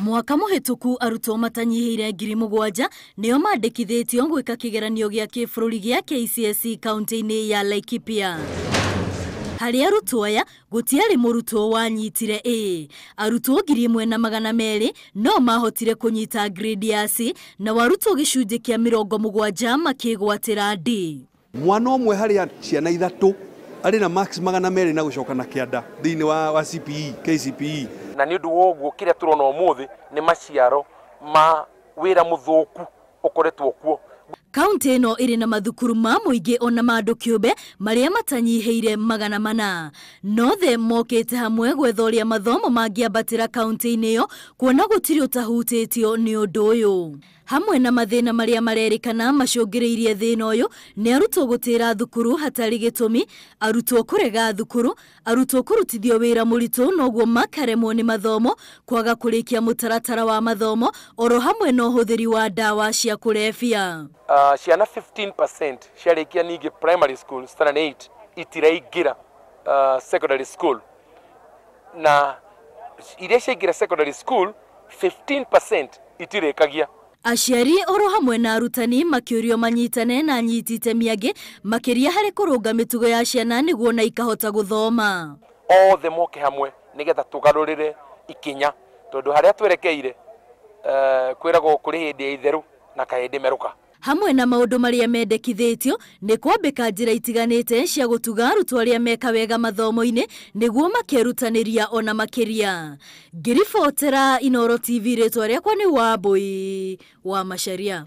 Mwaka mũhĩtũku arutwo matanyihĩire 7,000 nĩo mandĩkithĩtio gwĩka kĩgeranio gĩa kĩbũrũri gĩa KCSE kaunti-inĩ ya Laikipia. Harĩ arutwo aya gũtiarĩ mũrutwo wanyitire A. Arutwo 1,200 no mahotire kũnyita grade ya C na arutwo gĩcunjĩ kĩa 70 makĩgwatĩra D. Mwana ũmwe harĩ ciana 3 arĩ na max 200 na gũcoka na kĩanda thĩinĩ wa CPE KCPE. Na nĩ ũndũ wa ũguo kĩrĩa tũrona ũmũthĩ nĩ maciaro ma wĩra mũthũku ũkoretwo kuo. Kaunti ĩno ĩrĩ na mathukuru ma mũingĩ ona ma andũ kĩũmbe marĩa matanyihĩire 400. Nothe mokĩte hamwe gwetha ũrĩa mathomo mangĩambatĩra kaunti-inĩ ĩyo kuona gũtirĩ ũtahutĩtio nĩ ũndũ ũyũ. Hamwe na mathĩna marĩa marerĩkana macũngĩrĩirie thĩna ũyũ nĩ arutwo gũtĩra thukuru hatarĩ gĩtũmi, arutwo kũrega thukuru, arutwo kũrutithio wĩra mũritũ noguo makaremwo nĩ mathomo, kwaga kũrĩkia mũtaratara wa mathomo oro hamwe na ũhũthĩri wa ndawa cia kũrebia. Ciana 15% ciarĩkia ningĩ primary school standard 8 itiraingĩra secondary school, na iria ciaingĩra secondary school 15% itirĩkagia. Aciari oro hamwe na arutani makĩũrio manyitane na anyiti itemi angĩ makĩria harĩ kũrũnga mĩtugo ya ciana nĩguo na ikahota gũthoma. Othe moke hamwe nĩgetha tũgarũrĩre ikinya tondũ harĩa twerekeire kwĩragwo kũrĩ hĩndĩ ya itherũ na kahĩndĩ merũka. Hamwe na maũndũ marĩa mendekithĩtio nĩ kwambĩka njĩra itiganĩte cia gũtuga arutwo arĩa meka wega mathomo-inĩ nĩguo makerutanĩria ona makĩria. Ngĩribotera Inooro TV, rĩtwa rĩakwa nĩ Wambui wa Macharia.